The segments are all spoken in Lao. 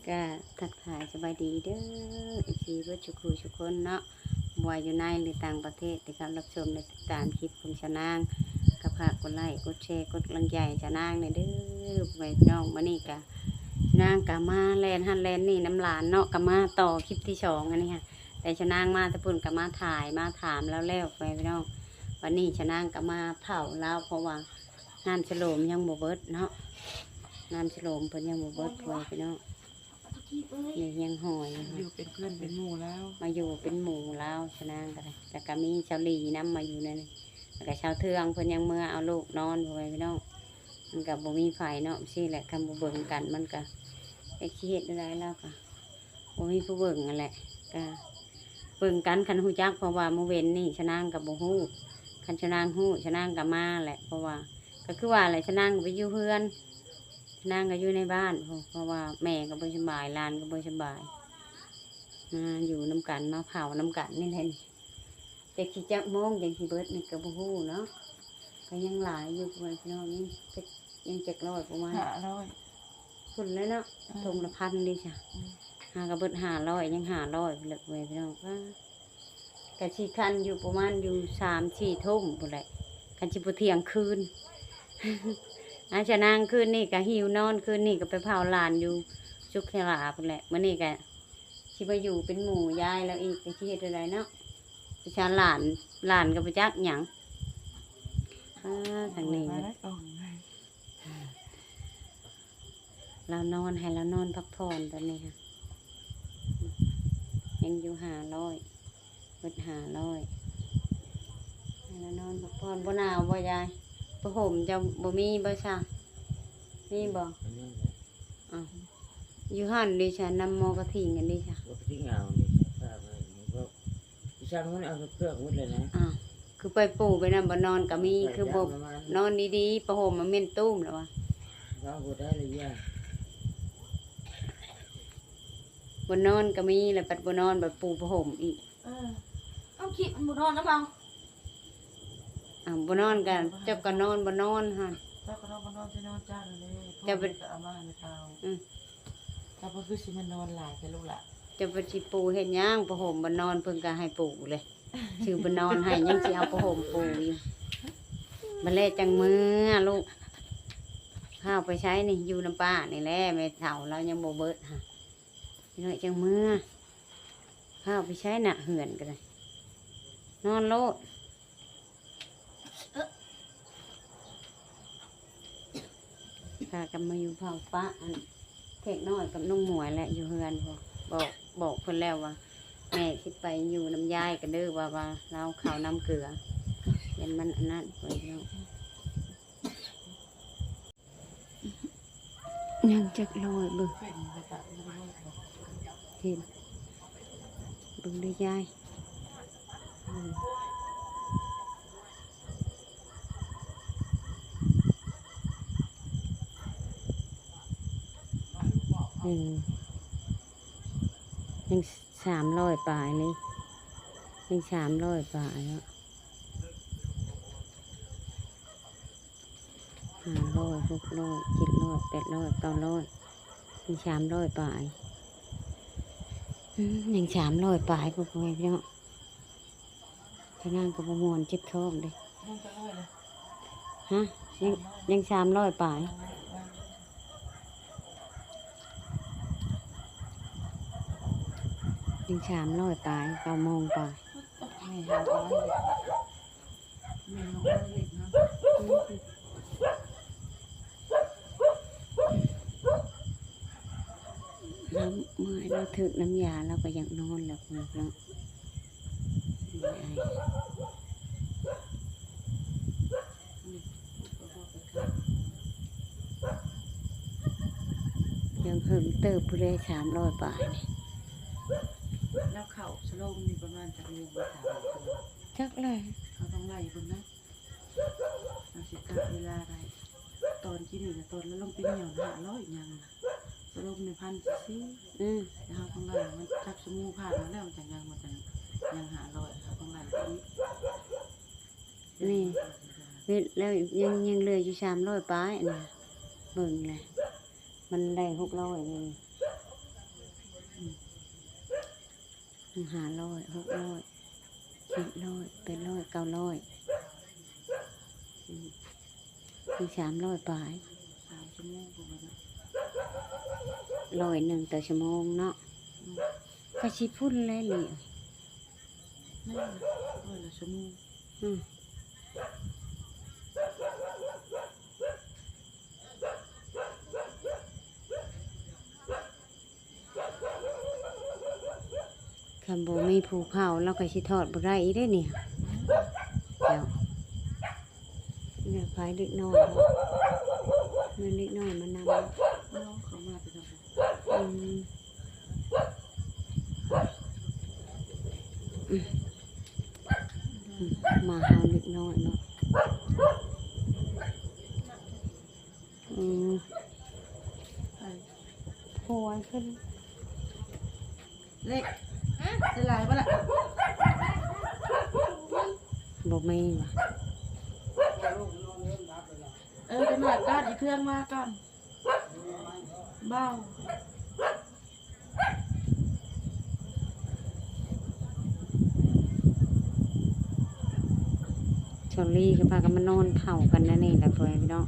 ກະທັກທາຍສະບາຍດີເດີ ເອັຟຊີ ເບິດທຸກຜູ້ທຸກຄົນເນາະ ບໍ່ວ່າຢູ່ໃນ ຫຼື ຕ່າງປະເທດ ທີ່ເຂົ້າມາຮັບຊົມ ແລະ ຕິດຕາມຄລິບຂອງຊາວນາງ ກໍຝາກກົດໄລກ໌ ກົດແຊ ກົດກຳລັງໃຈໃຫ້ຊາວນາງແດ່ເດີ ພໍ່ແມ່ພີ່ນ້ອງ. ມື້ນີ້ກະ ຊາວນາງກະມາແລ່ນຫັ້ນແລ່ນນີ້ນຳຫຼານເນາະ ກະມາຕໍ່ຄລິບທີສອງອັນນີ້ຫັ້ນ ແຕ່ຊາວນາງມາແຕ່ພຸ້ນ ກະມາຖ່າຍມາຖາມລາວແລ້ວ ພໍ່ແມ່ພີ່ນ້ອງ. ວັນນີ້ຊາວນາງກະມາເຝົ້າລາວ ເພາະວ່າ ນ້ຳສະໂລມຍັງບໍ່ເບິດເນາະ ນ້ຳສະໂລມເພິ່ນຍັງບໍ່ເບິດ ພໍ່ແມ່ພີ່ນ້ອງ. ນີ້ຍັງຫອຍຢູ່ ຢູ່ເປັນເພື່ອນເປັນໝູ່ລາວ ມາຢູ່ເປັນໝູ່ລາວຊາວນາງກໍໄດ້ ແລ້ວກໍມີຊາວຫຼີນຳມາຢູ່ໃນນີ້ ແລ້ວກໍຊາວເທືອງເພິ່ນຍັງເມືອເອົາລູກນອນ ພໍ່ແມ່ພີ່ນ້ອງ. ມັນກໍບໍ່ມີໃຜເນາະ ຊີ້ແຫຼະ ຄັນບໍ່ເບິ່ງກັນມັນກໍ ຈັກຊິເຮັດແນວໃດ ລາວກໍ ບໍ່ມີຜູ້ເບິ່ງຫັ້ນແຫຼະ ກະເບິ່ງກັນຄັນຮູ້ຈັກ ເພາະວ່າມື້ເວັນນີ້ຊານາງກໍບໍ່ຮູ້ ຄັນຊານາງຮູ້ ຊານາງກໍມາແຫຼະ ເພາະວ່າ ກໍຄືວ່າແຫຼະ ຊານາງກໍໄປຢູ່ເຮືອນ ຊານາງກໍຢູ່ໃນບ້ານ ເພາະ ເພາະວ່າແມ່ກໍບໍ່ສະບາຍ ຫຼານກໍບໍ່ສະບາຍ ມາຢູ່ນຳກັນ ມາເຝົ້ານຳກັນນີ້ແຫຼະນີ້. ຈັກຊິຈັກໂມງຈັ່ງຊິເບິດນີ້ກໍບໍ່ຮູ້ເນາະ ກໍຍັງຫຼາຍຢູ່ ພໍ່ແມ່ພີ່ນ້ອງ ຍັງຈັກ ຍັງຈັກຮ້ອຍປະມານ ຫ້າຮ້ອຍ ພຸ້ນແຫຼະເນາະ ອືມ ຖົງລະພັນເດ້ຊະ ອືມ ຫາກໍເບິດຫ້າຮ້ອຍ ຍັງຫ້າຮ້ອຍພຸ້ນແຫຼະ ພໍ່ແມ່ພີ່ນ້ອງ. ປາ ກະຊິຄັນຢູ່ປະມານຢູ່ສາມສີ່ທຸ່ມພຸ້ນແຫຼະ ຄັນຊິບໍ່ທ່ຽງຄືນ. ອາ ຊານາງຄືນນີ້ກະຫິວນອນ ຄືນນີ້ກໍໄປເຝົ້າຫຼານຢູ່ສຸກຂະລາພຸ້ນແຫຼະ ມື້ນີ້ກະ ຊິມາຢູ່ເປັນໝູ່ຍາຍລາວອີກ ແຕ່ຊິເຮັດແນວໃດເນາະ ປະຊາຫຼານ ຫຼານກໍບໍ່ຈັກຫຍັງ. ອາ ທາງນີ້ ມາແລ້ວ ລາວນອນ ໃຫ້ລາວນອນພັກຜ່ອນຕອນນີ້ ຍັງຢູ່ຫ້າຮ້ອຍ ເບິດຫ້າຮ້ອຍ ໃຫ້ລາວນອນພັກຜ່ອນ. ບໍ່ໜາວບໍ່ຍາຍ? ຜ້າຫົ່ມເຈົ້າບໍ່ມີບໍ່ຊະ? ມີບໍ່? ອັນນີ້ແຫຼະ ອ້າວ ຢູ່ຫັ້ນເດຊະ ນຳໝໍກະທິງຫັ້ນເດຊະ ໝໍກະທິງເອົານີ້ ຝາກໄວ້ນີ້ ບໍ່ ອີ່ຊ່າງມັນເອົາເຄື່ອງໝົດເລີຍນະ. ອ້າວ ຄືໄປປູໄປນຳ ບໍ່ນອນກໍມີ ຄືບໍ່ນອນດີໆ ຜ້າຫົ່ມມັນເໝັນຕູມແລ້ວວະ ເວົ້າບໍ່ໄດ້ເລີຍຢ່າ ບໍ່ນອນກໍມີ ແລ້ວບັດບໍ່ນອນບັດປູຜ້າຫົ່ມອີກ. ເອີ ເອົາຄິດມັນບໍ່ນອນນຳເຮົາ. ອ້າວ ບໍ່ນອນກໍ ເຈົ້າກໍນອນບໍ່ນອນຫັ້ນ ເຈົ້າກໍນອນບໍ່ນອນ ຊິນອນເຈົ້ານັ້ນເດ້ ເຈົ້າໄປ ເອົາມາໃຫ້ແມ່ເຖົ້າ. ອືມ ເຈົ້າກໍຄືຊິມານອນຫຼາຍແທ້ລູກຫຼານ ເຈົ້າໄປຊິປູເຮັດຫຍັງ? ຜ້າຫົ່ມບໍ່ນອນເພິ່ນກໍໃຫ້ປູເລີຍ ຊື້ບໍ່ນອນໃຫ້ ຍັງຊິເອົາຜ້າຫົ່ມປູຢູ່. ບັດແລະຈັ່ງເມືອລູກ ພາໄປໃສນີ້? ຢູ່ນຳປ້ານີ້ແຫຼະ ແມ່ເຖົ້າລາວຍັງບໍ່ເບິດຫະ ນ້ອຍຈັ່ງເມືອ. ພາໄປໃສນະ ເຮືອນກໍໄດ້ ນອນໂລດ. ພາກັນມາຢູ່ເຝົ້າປະອັນເຄັກນ້ອຍກັບນ້ອງໝວຍແຫຼະ ຢູ່ເຮືອນພຸ້ນ. ບອກ ບອກເພິ່ນແລ້ວວ່າ ແມ່ຊິໄປຢູ່ນຳຍາຍກັນເດີ ວ່າ ວ່າລາວເຂົ້ານຳເກືອ ຢ້ານມັນອັນນັ້ນ ເພິ່ນເນາະ. ຍັງຈັກຮ້ອຍເບິ່ງ ເຫັນ ເບິ່ງເດີຍາຍ ອືມ ຍັງສາມຮ້ອຍປາຍເລີຍ ຍັງສາມຮ້ອຍປາຍເນາະ. ຫ້າຮ້ອຍ ຫົກຮ້ອຍ ເຈັດຮ້ອຍ ແປດຮ້ອຍ ເກົ້າຮ້ອຍ ຍັງສາມຮ້ອຍປາຍ ອືມ ຍັງສາມຮ້ອຍປາຍ ພວກເຮົາເນາະ. ຊານາງກໍບໍ່ມ່ວນ ເຈັບທ້ອງເດ້. ຍັງຈັກຮ້ອຍລະ? ຮະ? ຍັງ ຍັງສາມຮ້ອຍປາຍ ຍັງສາມຮ້ອຍປາຍ ເກົ້າໂມງປາຍ. ລາວເມື່ອຍ ລາວຖືກນ້ຳຢາ ລາວກໍຢາກນອນແລ້ວເນາະ. ຍັງເຫິງເຕີບຜູ້ໃດ ສາມຮ້ອຍປາຍນີ້. ແລ້ວເຂົ້າສະໂລມນີ້ປະມານຈັກໂມງ? ຈັກແຫຼະ ເຮົາຕ້ອງໄລ່ເບິ່ງນະ ເຮົາຊິກະເວລາໄດ້. ຕອນກີ້ນີ້ນະ ຕອນລະລົງໄປຍ່ຽວນະ ຫ້າຮ້ອຍຍັງນະ ສະລົມໜຶ່ງພັນສີ່ສິບ ອືມ ແລ້ວເຮົາຕ້ອງໄລ່ ມັນຈັກຊົ່ວໂມງຜ່ານມາແລ້ວ ມັນຈັ່ງຍັງ ມັນຈັ່ງຍັງຫ້າຮ້ອຍ ເຮົາຕ້ອງໄລ່ໄປອີກ. ນີ້ ເຮັດແລ້ວຍັງ ຍັງເຫຼືອຢູ່ສາມຮ້ອຍປາຍ ອັນນີ້ ເບິ່ງແຫຼະ ມັນໄດ້ຫົກຮ້ອຍນີ້. ຫ້າຮ້ອຍ ຫົກຮ້ອຍ ເຈັດຮ້ອຍ ແປດຮ້ອຍ ເກົ້າຮ້ອຍ ອືມ ມີສາມຮ້ອຍປາຍ ສາມຊົ່ວໂມງ ປະມານນັ້ນ ຮ້ອຍໜຶ່ງຕໍ່ຊົ່ວໂມງເນາະ ອືມ ກໍຊິພຸ້ນແຫຼະນີ້ ແມ່ນ ຮ້ອຍລະຊົ່ວໂມງ ອືມ. ຄັນບໍ່ມີຜູ້ເຝົ້າ ລາວກໍຊິທອດບໍ່ໄດ້ອີກເດ້ນີ້ ເຈົ້າ ເລືອກໃຜເດັກນ້ອຍ ແມ່ນເດັກນ້ອຍມານຳ ນ້ອງເຂົາມາແຕ່ທາງ ອືມ ອືມ ມາຫາເດັກນ້ອຍເນາະ ອືມ ໂອ້ຍ ຂຶ້ນ ເລັກ ໄດ້ຫຼາຍບໍ່ລະ? ບໍ່ມີຫວາ? ເອີ ໄດ້ໜ້ອຍກ່ອນ ອີເຄື່ອງມາກ່ອນ ເບົາ. ສາວລີກໍພາກັນມານອນເຝົ້າກັນແນວນີ້ແຫຼະ ພໍ່ແມ່ພີ່ນ້ອງ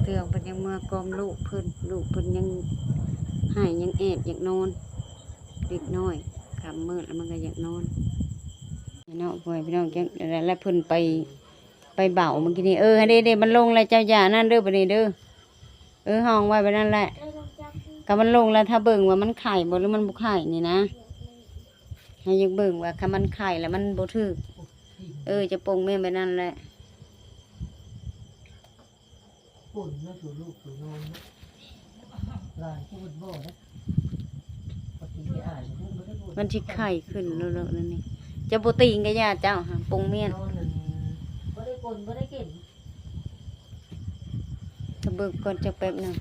ເທື່ອເພິ່ນຍັງເມືອກອມລູກເພິ່ນ ລູກເພິ່ນຍັງໄຫ້ ຍັງແອບຢາກນອນ ເດັກນ້ອຍ ຄ່ຳມືດແລ້ວມັນກໍຢາກນອນເນາະ ພໍ່ແມ່ພີ່ນ້ອງ ແລ້ວເພິ່ນໄປ ໄປເບົາມື້ກີ້ນີ້ ເອີ ເດ້ໆ ມັນລົງແລ້ວ ເຈົ້າຢ່ານັ້ນເດີ ບາດນີ້ເດີ ເອີ ຫ້ອງໄວ້ແບບນັ້ນແຫຼະ ກະມັນລົງແລ້ວ ຖ້າເບິ່ງວ່າມັນໄຂ້ບໍ່ ຫຼືມັນບໍ່ໄຂ້ນີ້ນະ ເຮົາຢາກເບິ່ງວ່າຄັນມັນໄຂ້ແລ້ວມັນບໍ່ຖືກ ເອີ ຈະປົງແມ່ນແບບນັ້ນແຫຼະ. ຝົນເນາະ ສູ່ລູກສູ່ນອນເນາະ ຫຼານກໍບໍ່ໄດ້ ມັນຊິໄຂ້ຂຶ້ນໂລດໆ ນັ້ນນີ້ ເຈົ້າບໍ່ຕີງກະຢ່າ ເຈົ້າຫາປົງແມ່ນ ນອນນັ້ນ ບໍ່ໄດ້ຝົນບໍ່ໄດ້ເຂັມ ຖ້າເບິ່ງກ່ອນຈັກແປັບໜຶ່ງ.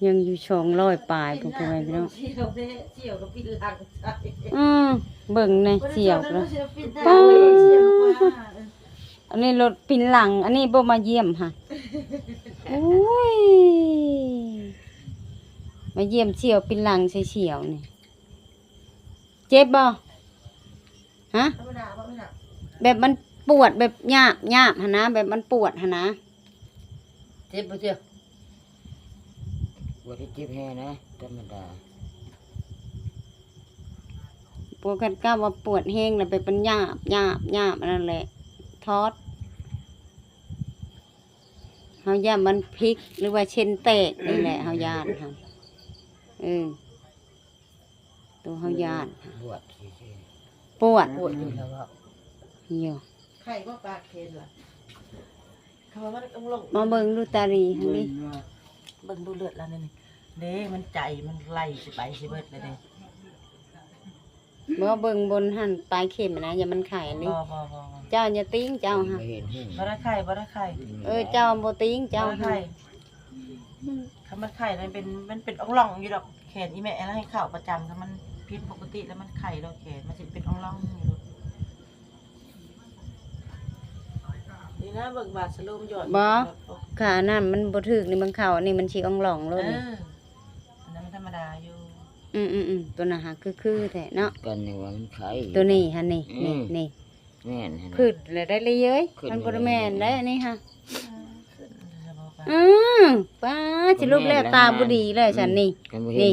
ຍັງຢູ່ສອງຮ້ອຍປາຍພຸ້ນ ພໍ່ແມ່ພີ່ນ້ອງ ສ່ຽວເດ້ ສ່ຽວກໍປິ່ນຫຼັງໃສ່ ອືມ ເບິ່ງແດ່ ສ່ຽວກໍ ອັນນີ້ລົດປິ່ນຫຼັງ ອັນນີ້ບໍ່ມາຢ້ຽມຫະ ໂອ້ຍ ມາຢ້ຽມສ່ຽວປິ່ນຫຼັງໃສ່ສ່ຽວນີ້ ເຈັບບໍ່? ຮະ ທຳມະດາບໍ່ແມ່ນນະ ແບບມັນປວດ ແບບຍາບໆ ຫັ້ນນະ ແບບມັນປວດຫັ້ນນະ ເຈັບບໍ່? ເຈັບ ບໍ່ໄດ້ເຈັບແຮງນະ ທຳມະດາ ປວດ ຄັນກ້າວວ່າປວດແຮງແລ້ວ ແບບມັນຍາບໆ ອັນນັ້ນແຫຼະ ຖອດ ເຮົາຢ້ານມັນພິກ ຫຼືວ່າເສັ້ນແຕກນີ້ແຫຼະ ເຮົາຢ້ານຫັ້ນ ເອີ. ໂຕເຮົາຢ້ານ ປວດຊື່ໆ ປວດ ປວດຢູ່ແລ້ວເວົ້າ ຢູ່ ໄຂ້ບໍ່ປາກເຂັນລະ ເຂົາວ່າມັນຕ້ອງລົງ ມາເບິ່ງດູຕາລີຫັ້ນດິ ເບິ່ງດູເລືອດລະນີ້ ເດ້ ມັນໃຈ ມັນໄຫຼຊິໄປຊິເບິດລະເດ້ ບໍ່ ເບິ່ງບົນຫັ້ນ ປາຍເຂັມນະ ຢ່າມັນໄຂ້ອັນນີ້ ບໍ່ ບໍ່ ບໍ່ ບໍ່ ເຈົ້າຢ່າຕີງ ເຈົ້າຫະ ບໍ່ໄດ້ໄຂ້ ບໍ່ໄດ້ໄຂ້ ເອີ ເຈົ້າບໍ່ຕີງ ເຈົ້າຫະ ບໍ່ໄດ້ໄຂ້. ຄັນມັນໄຂ້ມັນເປັນ ມັນເປັນອອງລ່ອງຢູ່ດອກ ແຂນອີ່ແມ່ລະໃຫ້ເຂົ້າປະຈຳ ຄັນມັນຜິດປົກກະຕິແລ້ວມັນໄຂ້ໂລດ ແຂນມັນຊິເປັນອອງລ່ອງຢູ່ໂລດ ນີ້ນະ ເບິ່ງບາດສະໂລມຢອດ ບໍ່ ຄ່ານ້ຳມັນບໍ່ຖືກນີ້ ມັນເຂົ້າອັນນີ້ມັນຊິອອງລ່ອງໂລດ ເອີ ນີ້ ອັນນັ້ນມັນທຳມະດາຢູ່ ອືມໆໆ ໂຕນັ້ນຫາຄືໆແທ້ເນາະ ກັນນີ້ວ່າມັນໄຂ້ ໂຕນີ້ຫັ້ນນີ້ ອືມ ນີ້ ນີ້ ແມ່ນຫັ້ນ ຂຶ້ນແລ້ວໄດ໋ເລີຍ ມັນບໍ່ໄດ້ແມ່ນໄດ໋ອັນນີ້ຫະ ອືມ ປ້າ ສະຫຼຸບແລ້ວຕາບໍ່ດີແລ້ວຊັ້ນນີ້ ນີ້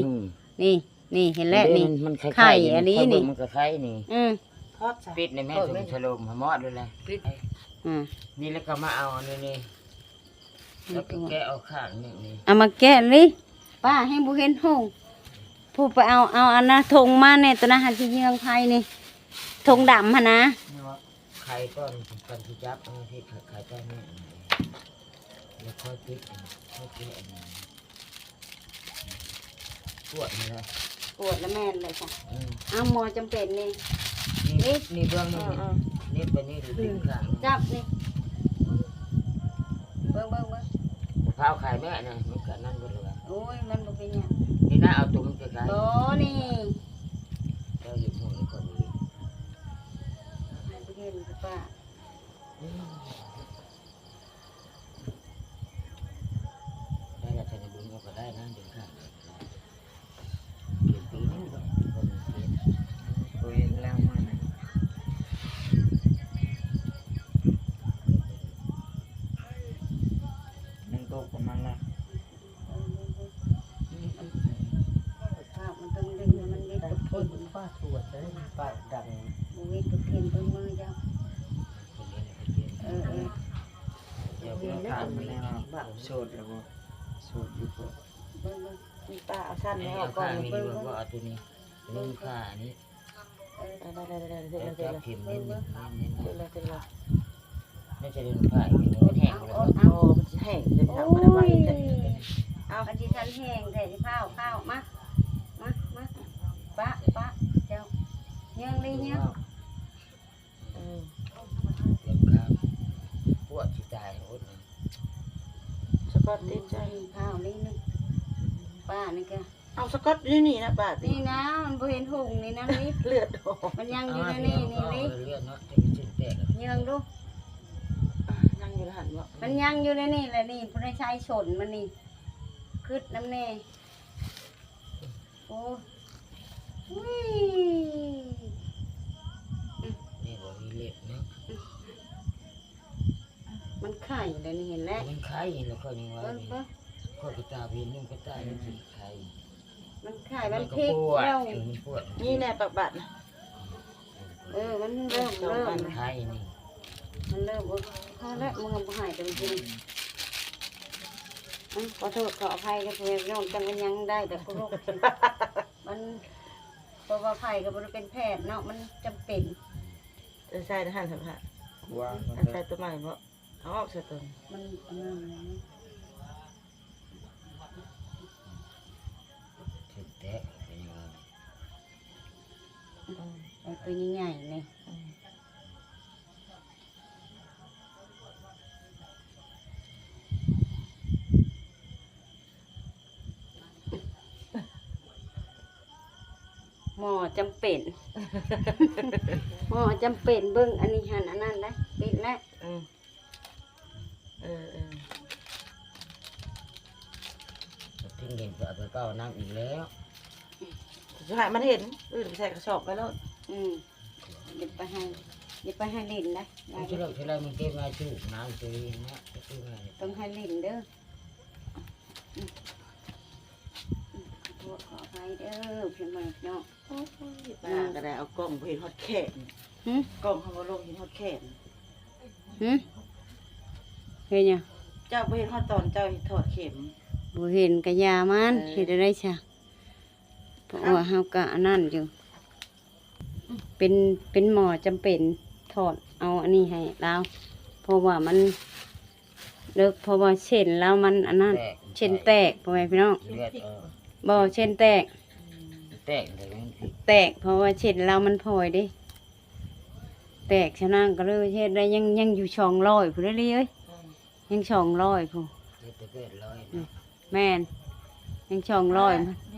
ນີ້ ເຫັນແລ້ວນີ້ ໄຂ້ອັນນີ້ນີ້ ມັນກໍໄຂ້ນີ້ ອືມ ປິດໃນແມ່ ເປັນສະໂລມໝໍດເລີຍແຫຼະ ອືມ ນີ້ແລ້ວກໍມາເອົາອັນນີ້ນີ້ ແລ້ວກໍແກະເອົາຂ້າງໜຶ່ງນີ້ ເອົາມາແກະນີ້ ປ້າແຮງບໍ່ເຫັນຫົງ ຜູ້ໄປເອົາ ເອົາອັນນະ ຖົງມາແດ່ ໂຕນັ້ນຫາຊິເຍືອງໄຟນີ້ ຖົງດຳຫັ້ນນະ ໄຂກ່ອນ ກ່ອນຊິຈັບ ເອົາທີ່ໄຂກ່ອນນີ້ ແລ້ວຄ່ອຍປິດ ຄ່ອຍແກະອັນນີ້ ປວດນີ້ແຫຼະ ປວດລະແມ່ນເລີຍຈ້ະ ອືມ ເອົາໝໍຈຳເປັນນີ້ ນີ້ ນີ້ເບິ່ງນີ້ ເອີໆ ນີ້ໄປນີ້ ດຶງຂ້າງ ຈັບນີ້ ເບິ່ງໆໆ ບໍ່ພາວໄຂແມ່ນະ ມັນກະນັ້ນເບິດແລ້ວ ໂອ້ຍ ມັນບໍ່ເປັນຫຍັງ ນີ້ນະ ເອົາຕຸ່ມໃກ້ໆ ບໍ່ ນີ້ ເຈົ້າເຮັດຫູນີ້ກໍດີ. ເຫັນປະ ໄດ້ລະ ທະນະບຸນເຮົາກໍໄດ້ນະ ເດີນທາງໄດ້ ໂອ້ຍ ແລ້ວມັນ ມັນຕົກປະມານລະ ພາບມັນຕ້ອງດຶງໃຫ້ມັນເວັດກັບເຂັມ ປາກຕົວໃດ ປາກດັງ ບໍ່ເວັດກັບເຂັມເບິ່ງມືເຈົ້າ ເອີ ເອີ ເຈົ້າເບິ່ງ ຖາມແລ້ວ ໂສດແລ້ວບໍ່ ໂສດຢູ່ບໍ່ ເບິ່ງ ເບິ່ງ ມີປ້າເອົາຊັ້ນໃຫ້ອອກກ່ອນ ມີ ເບິ່ງ ເບິ່ງ ບໍ່ ເອົາຕົວນີ້ ເບິ່ງ ຂານີ້ ເອີ ໄດ້ໆໆໆ ຈັບເຂັມເນັ້ນໆ ເອີ ຈັກແລ້ວ ມັນຈະເປັນຜ້າ ມັນແຫ້ງແລ້ວ ເອົາ ເອົາ ມັນຊິແຫ້ງ ເດີນທາງບໍ່ໄດ້ໄວເດີ ເອົາ ມັນຊິທັນແຫ້ງແທ້ ຟ້າວ ຟ້າວ ມາ ມາ ມາ ປະ ປະ ເຈົ້າ ຍ່າງເລີຍ ຍ່າງ ເອີ ປວດຊິຕາຍ ໂອດ ສະກອດຕິດໃຈ ພ້າວນີ້ໜຶ່ງ ປ້ານີ້ກະ ເອົາສະກອດຢູ່ນີ້ນະປ້າຕິ ນີ້ນະ ມັນບໍ່ເຫັນຫຸ່ງນີ້ນະ ນີ້ ເລືອດອອກ ມັນຍັງຢູ່ໃນນີ້ ນີ້ ນີ້ ເລືອດເນາະ ຈະເປັນເສັ້ນແຕກ ເຍື່ອງດູ ຍັງຢູ່ຫັ້ນບໍ່ ມັນຍັງຢູ່ໃນນີ້ແຫຼະ ນີ້ ຜູ້ໃດໃຊ້ຊົນມັນນີ້ ຄຶດນຳແດ່ ໂອ້ຍ ອຸ້ຍ ນີ້ບໍ່ມີເລັບເນາະ ມັນໄຂ້ແລ້ວນີ້ ເຫັນແລ້ວ ມັນໄຂ້ແລ້ວ ຂ້ອຍຍັງວ່າ ເບິ່ງ ຂ້ອຍກໍຕາເຫັນ ນຸ່ງກໍຕາ ມັນຊິໄຂ້ ມັນໄຂ້ ມັນພິກ ມັນປວດ ເອີ ມັນປວດ ນີ້ແນ່ປາກບາດນະ ເອີ ມັນເລີ່ມ ເລີ່ມ ມັນໄຂ້ນີ້ ມັນເລີ່ມ ໂອ້ຍ ພໍແລ້ວ ມຶງບໍ່ໃຫ້ກັນກິນ ອືມ ຂໍໂທດຂໍອະໄພເດີ ພໍ່ແມ່ພີ່ນ້ອງ ຈັ່ງວ່າຍັງໄດ້ແຕ່ໂກຫົກ ມັນ ເພາະວ່າໃຜກໍບໍ່ໄດ້ເປັນແພດເນາະ ມັນຈຳເປັນ ເອີ ໃສ່ຫັ້ນ ໃສ່ຕົວໃໝ່ບໍ່ ເອົາອອກໃສ່ຕົວ ມັນອັນນັ້ນ ເສັ້ນແຕກ ເອົາຕົວໃຫຍ່ໆ ນີ້ ອືມ ໝໍຈຳເປັນ ໝໍຈຳເປັນ ເບິ່ງອັນນີ້ຫັ້ນ ອັນນັ້ນໄດ໋ ປິດແລ້ວ ເອີ ເອີ ເອີ ເຖິງເຫັນເອົາໄປເປົ່ານ້ຳອີກແລ້ວ ຊິໃຫ້ມັນເຫັນ ອື່ນໃສ່ກະສອບໄປໂລດ ອືມ ຢ່າໄປໃຫ້ ຢ່າໄປໃຫ້ຫຼິ້ນນະ ເທື່ອໃດມັນເກັບມາຈູບນ້ຳຕົວເອງນະ ຕ້ອງໃຫ້ຫຼິ້ນເດີ ອືມ ອືມ ຂໍໂທດຂໍອະໄພເດີ ພີ່ນ້ອງເນາະ ໂອ້ຍ ປ້າກໍໄດ້ເອົາກ້ອງບໍ່ເຫັນຮອດແຂນ ຫຶ ກ້ອງເຮົາບໍ່ລົງເຫັນຮອດແຂນ ຫຶ ເຮັດຫຍັງ ເຈົ້າບໍ່ເຫັນຮອດຕອນເຈົ້າຖອດເຂັມ ບໍ່ເຫັນກະຢ່າມັນ ເອີ ເຮັດແນວໃດຊະ ເພາະວ່າເຮົາກະອັນນັ້ນຢູ່ ເປັນ ເປັນໝໍຈຳເປັນຖອດເອົາອັນນີ້ໃຫ້ລາວ ເພາະວ່າມັນເລິກ ເພາະວ່າເສັ້ນລາວມັນອັນນັ້ນ ແຕກ ເສັ້ນແຕກ ພໍ່ແມ່ພີ່ນ້ອງ ເລືອດອອກ ບໍ່ ເສັ້ນແຕກ ແຕກ ແຕກ ເພາະວ່າເສັ້ນລາວມັນພອຍເດ້ ແຕກຊະນາງກໍເລີຍເຮັດໄດ້ ຍັງ ຍັງຢູ່ສອງຮ້ອຍພຸ້ນເດ້ເອີຍ ອືມ ຍັງສອງຮ້ອຍພຸ້ນ ເຮັດແຕ່ແປດຮ້ອຍເນາະ ແມ່ນ ຍັງສອງຮ້ອຍ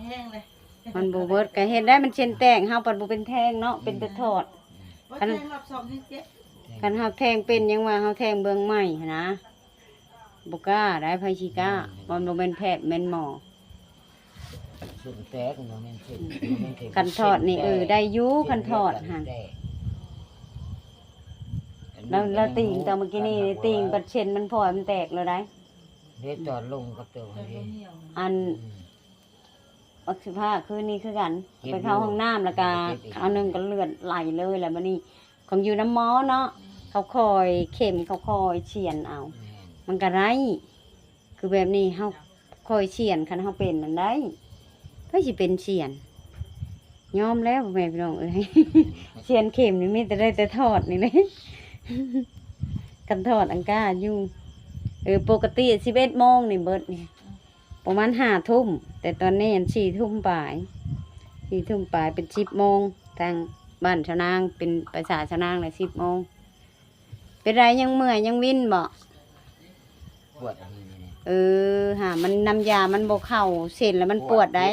ແຮງເລີຍ ມັນບໍ່ເບິດ ກໍເຮັດໄດ້ ມັນເສັ້ນແຕກ ເຮົາປັດບໍ່ເປັນແທງເນາະ ເປັນແຕ່ຖອດ ຄັນ ຄັນເຮົາແທງເປັນ ຍັງວ່າເຮົາແທງເບື້ອງໃໝ່ຫັ້ນນະ ບໍ່ກ້າໄດ໋ ໃຜຊິກ້າ ມັນບໍ່ແມ່ນແພດແມ່ນໝໍ ເສັ້ນແຕກ ບໍ່ແມ່ນເສັ້ນ ບໍ່ແມ່ນເສັ້ນ ຄັນຖອດນີ້ ເອີ ໄດ້ຢູ່ ຄັນຖອດຫັ້ນ ລາວ ລາວຕີງຕອນເມື່ອກີ້ນີ້ ຕີງບັດເສັ້ນມັນພອຍ ມັນແຕກແລ້ວໄດ໋ ເຮັດຕອນລົງກັບຕົວນີ້ ອັນ ອືມ ບັກສິບຫ້າຄືນນີ້ຄືກັນ ໄປເຂົ້າຫ້ອງນ້ຳ ແລ້ວກະ ເອົາໜຶ່ງກໍເລືອດໄຫຼເລີຍ ແລ້ວບັດນີ້ ຂອງຢູ່ນຳໝໍເນາະ ເຂົາຄ່ອຍເຂັມ ເຂົາຄ່ອຍສຽນເອົາ ມັນກໍໄດ້ ຄືແບບນີ້ເຮົາຄ່ອຍສຽນ ຄັນເຮົາເປັນນັ້ນໄດ້ ໃຜຊິເປັນສຽນ ຍອມແລ້ວ ພໍ່ແມ່ພີ່ນ້ອງເອີຍ ສຽນເຂັມນີ້ມີແຕ່ໄດ້ແຕ່ຖອດນີ້ແຫຼະ ຄັນຖອດອັງກາຢູ່ ເອີ ປົກກະຕິສິບເອັດໂມງນີ້ເບິດນີ້ ປະມານຫ້າທຸ່ມ ແຕ່ຕອນນີ້ອັນສີ່ທຸ່ມປາຍ ສີ່ທຸ່ມປາຍ ເປັນສິບໂມງ ທາງບ້ານຊາວນາງ ເປັນພາສາຊາວນາງແຫຼະ ສິບໂມງ ເປັນໃດ ຍັງເມື່ອຍ ຍັງວິນບໍ? ປວດອັນນີ້ນີ້ ເອີ ຫາມັນ ນ້ຳຢາມັນບໍ່ເຂົ້າເສັ້ນແລ້ວມັນປວດໄດ໋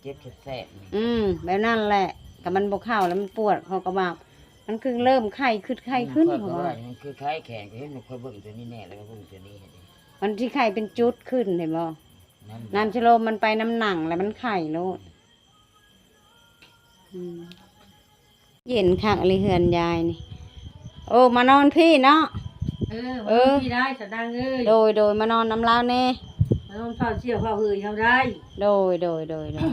ເຈັບແສບໆ ອືມ ແບບນັ້ນແຫຼະ ຖ້າມັນບໍ່ເຂົ້າແລ້ວມັນປວດ ເຂົາກໍວ່າ ມັນຄືເລີ່ມໄຂ້ ຄືໄຂ້ຂຶ້ນ ອືມ ຂ້ອຍກໍວ່າມັນຄືໄຂ້ແຂນ ກໍເຫັນມັນ ຂ້ອຍເບິ່ງຕົວນີ້ແນ່ ແລ້ວກໍເບິ່ງຕົວນີ້ ມັນຊິໄຂ້ເປັນຈຸດຂຶ້ນ ເຫັນບໍ່? ນັ້ນ ນັ້ນ ຊະໂລມມັນໄປນຳໜັງ ແລ້ວມັນໄຂ້ໂລດ. ອືມ ເຢັນຄັກອີ່ຫຼີເຮືອນຍາຍນີ້. ໂອ້ ມານອນພີ້ເນາະ. ເອີ ເອີ ມານອນພີ້ໄດ້ ສະນາງເອີຍ. ໂດຍ ໂດຍ ມານອນນຳລາວແດ່ ມານອນເຝົ້າສ່ຽວເຝົ້າເຮີຍເຮົາໄດ້. ໂດຍ ໂດຍ ໂດຍ ໂດຍ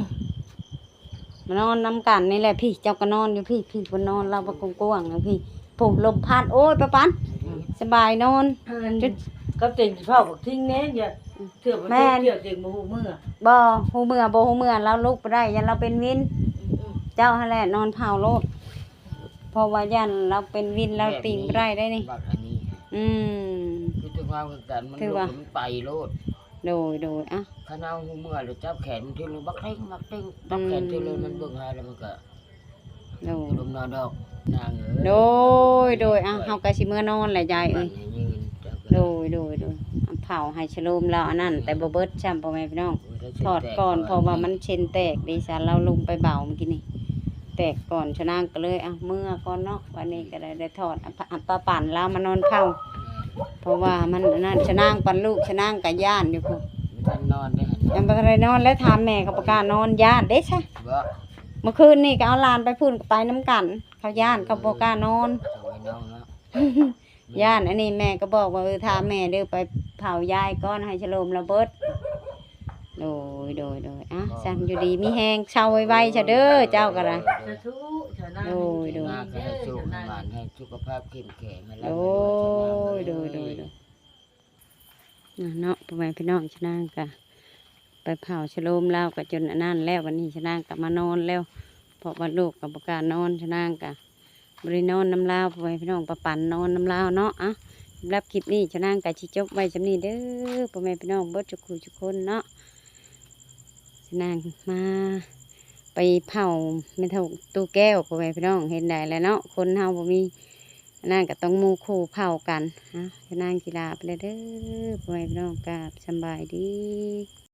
ມານອນນຳກັນນີ້ແຫຼະ. ພີ້ ເຈົ້າກໍນອນຢູ່ພີ້ ພີ້ ເພິ່ນນອນລາວບັກກວ້າງໆນະພີ້. ໂອ້ ລົມພັດ ໂອ້ຍ ປາປັນ ສະບາຍນອນ. ອັນ ຈຸດ ກັບເຕັງຊິເຝົ້າບັກທິງແດ່ ຢ່າ ເທື່ອມັນ ແມ່ນ ຕົກ ເທື່ອເຕັງບໍ່ຮູ້ເມືອ. ບໍ່ຮູ້ເມືອ ບໍ່ຮູ້ເມືອ ລາວລຸກບໍ່ໄດ້ ຢ້ານລາວເປັນວິນ. ອືມໆ ເຈົ້າຫັ້ນແຫຼະນອນເຝົ້າໂລດ ເພາະວ່າຢ້ານລາວເປັນວິນ ລາວຕີງບໍ່ໄດ້ໄດ໋ນີ້. ບັກອັນນີ້ ອືມ ຄືຖືກເຮົາຄືກັນ ມັນ ຖືວ່າ ລຸກ ມັນໄປໂລດ. ໂດຍ ໂດຍ ອ່ະ ຄັນເຮົາຮູ້ເມືອແລ້ວຈັບແຂນມັນເທື່ອ ບັກເຕັງ ບັກເຕັງ ຈັບແຂນເທື່ອ ອືມ ມັນເບິ່ງຫາແລ້ວມັນກໍ ໂດຍ ລົມນອນດອກນາງເອີຍ. ໂດຍ ໂດຍ ອ່ະ ເຮົາກໍຊິເມືອນອນແຫຼະຍາຍເອີຍ. ໂດຍ ໂດຍ ໂດຍ ເຜົາໃຫ້ຊະໂລມລາວອັນນັ້ນ ແຕ່ບໍ່ເບິດຊ້ຳ ພໍ່ແມ່ພີ່ນ້ອງ. ໂອ້ຍ ຖອດກ່ອນ ເພາະວ່າມັນເຊັ່ນແຕກເດ້ຊະ ລາວລົງໄປເບົາມື້ກີ້ນີ້ ແຕກກ່ອນ. ຊະນາງກໍເລີຍ ອ່ະ ເມືອກ່ອນເນາະ. ບັດນີ້ກໍໄດ້ ໄດ້ຖອດ ປາ ປາປັນລາວມານອນເຝົ້າ ເພາະວ່າມັນອັນນັ້ນ ຊະນາງປັນລູກ ຊະນາງກໍຢ້ານຢູ່ພຸ້ນ ບໍ່ທັນນອນເດ້ ຍັງບໍ່ທັນໄດ້ນອນ ແລະຖາມແມ່ກໍບໍ່ກ້ານອນ ຢ້ານເດ້ຊະ. ບໍ່ ມື້ຄືນນີ້ກໍເອົາຫຼານໄປພຸ້ນ ກໍໄປນຳກັນ ເຂົາຢ້ານ ເຂົາບໍ່ກ້ານອນ ເອີ ເອົາໄວ້ນອນເນາະ ຢ້ານ. ອັນນີ້ແມ່ກໍບອກວ່າ ເອີ ຖ້າແມ່ເດີ ໄປເຜົາຍາຍກ່ອນ ໃຫ້ຊະໂລມລະເບິດ. ໂດຍ ໂດຍ ໂດຍ ອ່ະ ອໍ ຊັ້ນຢູ່ດີມີແຮງ ເຊົາໄວໆຊະເດີ ເຈົ້າກໍໄດ້. ສາທຸ ສາທຸ ໂດຍ ໂດຍ ໃຫ້ໂຊກໃຫ້ໝານ ໃຫ້ສຸຂະພາບເຂັ້ມແຂງ ໃຫ້ ໂດຍ ໂດຍ ໂດຍ ໂດຍ ນະເນາະ ພໍ່ແມ່ພີ່ນ້ອງ. ຊະນາງກະໄປເຜົາຊະໂລມລາວກະຈົນອັນນັ້ນແລ້ວ ບັດນີ້ຊະນາງກະມານອນແລ້ວ ເພາະວ່າລູກກະບໍ່ກ້ານອນ ຊະນາງກະບໍ່ໄດ້ນອນນຳລາວ ພໍ່ແມ່ພີ່ນ້ອງ. ປາປັນນອນນຳລາວເນາະ. ອ່ະ ສຳລັບຄລິບນີ້ຊະນາງກະຊິຈົບໄວ້ສ່ຳນີ້ເດີ ພໍ່ແມ່ພີ່ນ້ອງເບິດທຸກຜູ້ທຸກຄົນເນາະ. ຊະນາງມາໄປເຜົາແມ່ເຖົ້າຕູ້ແກ້ວ ພໍ່ແມ່ພີ່ນ້ອງ ເຮັດໃດແຫຼະເນາະ ຄົນເຮົາບໍ່ມີ ອັນນັ້ນກໍຕ້ອງໝູ່ຄູ່ເຜົ່າກັນ. ອ່ະ ຊະນາງຊິລາໄປແລ້ວເດີ ພໍ່ແມ່ພີ່ນ້ອງ ກາບສຳບາຍດີ.